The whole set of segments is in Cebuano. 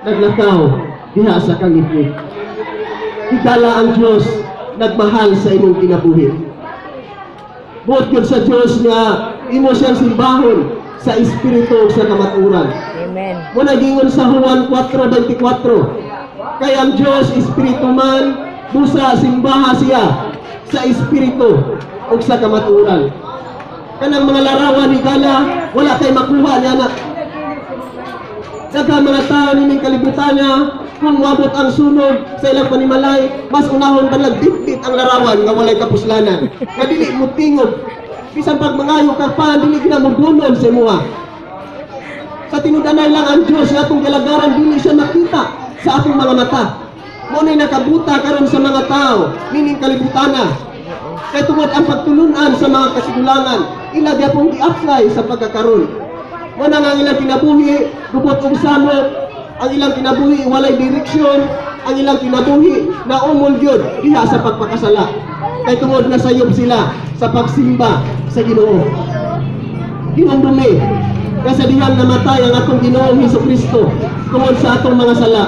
Naglakaw diha sa kangitngit. Higala, ang Diyos nagmahal sa imong kinabuhi. Buot gyud sa Diyos nga imo siyang simbahon sa espiritu ug sa kamatuoran. Amen. Mao giingon sa Juan 4:24. Kay ang Diyos espiritu man, busa simbaha siya sa espiritu ug sa kamatuoran. Kanang mga larawan, higala, wala kay makuha niya na. Daghang mga tao nining kalibutan niya, kung moabot ang sunog sa ilang panimalay, mas unahon pa lang bitbit ang larawan nga walay kapuslanan. Nga dili mo tingog. Bisan pag mangayo ka pa, dili gina mo dunol sa imuha. Sa tinud-anay lang, ang Diyos nga atong galagaran, dili siya makita sa atong mga mata. Mao nay nakabuta karon sa mga tao nining kalibutana. Kay tungod ang pagtulunan sa mga kasigulangan, ila gyapon gi-apply sa pagkakaron. Mao na nga ang ilang kinabuhi gubot og samok, ang ilang kinabuhi walay direksyon, ang ilang kinabuhi naumol gyud diha sa pagpakasala. Kay tungod nasayop sila sa pagsimba sa Ginoo. Hinumdumi nga sa dihang namatay ang atong Ginoong Hesus Kristo tungod sa atong mga sala,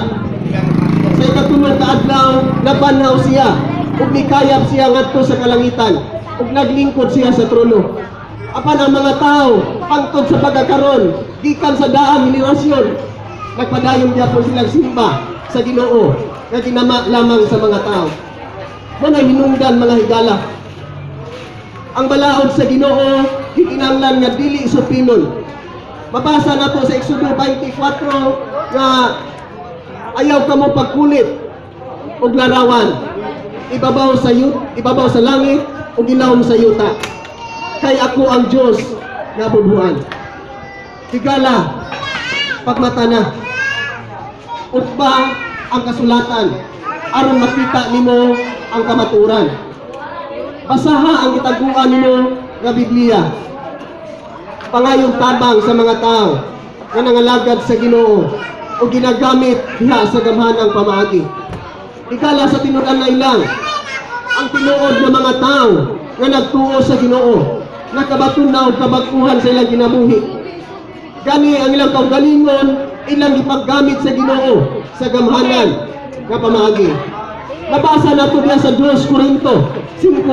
sa ikatulo ka adlaw nabanhaw siya ug mikayap siya ngadto sa kalangitan ug naglingkod siya sa trono. Apan ang mga tao hangtod sa pagkakaron, gikan sa daang henerasyon, nagpadayon gyapon silang simba sa Ginoo nga ginama lamang sa mga tao. Mao na hinungdan, mga higala, ang balaod sa Ginoo gikinahanglan nga dili supinon. Mabasa nato sa Exodo 24 nga ayaw kamo pagkulit og larawan ibabaw sa langit ug ilawom sa yuta, kay ako ang Dios nga bubuan. Higala, pagmata na, utba ang kasulatan aron makita nimo ang kamatuoran. Basaha ang gitaguan nimo nga Biblia. Pangayong tabang sa mga tao nga nangalagad sa Ginoo o ginagamit diha sa gamhanang pamaagi. Higala, sa tinud-anay lang, ang tinuod nga mga tao nga nagtuo sa Ginoo nakabaton na og kabag-uhan sa ilang kinabuhi. Gani ang ilang kaugalingon ilang gipaggamit sa Ginoo sa gamhanan nga pamaagi. Nabasa nato diya sa 2 Korinto 5.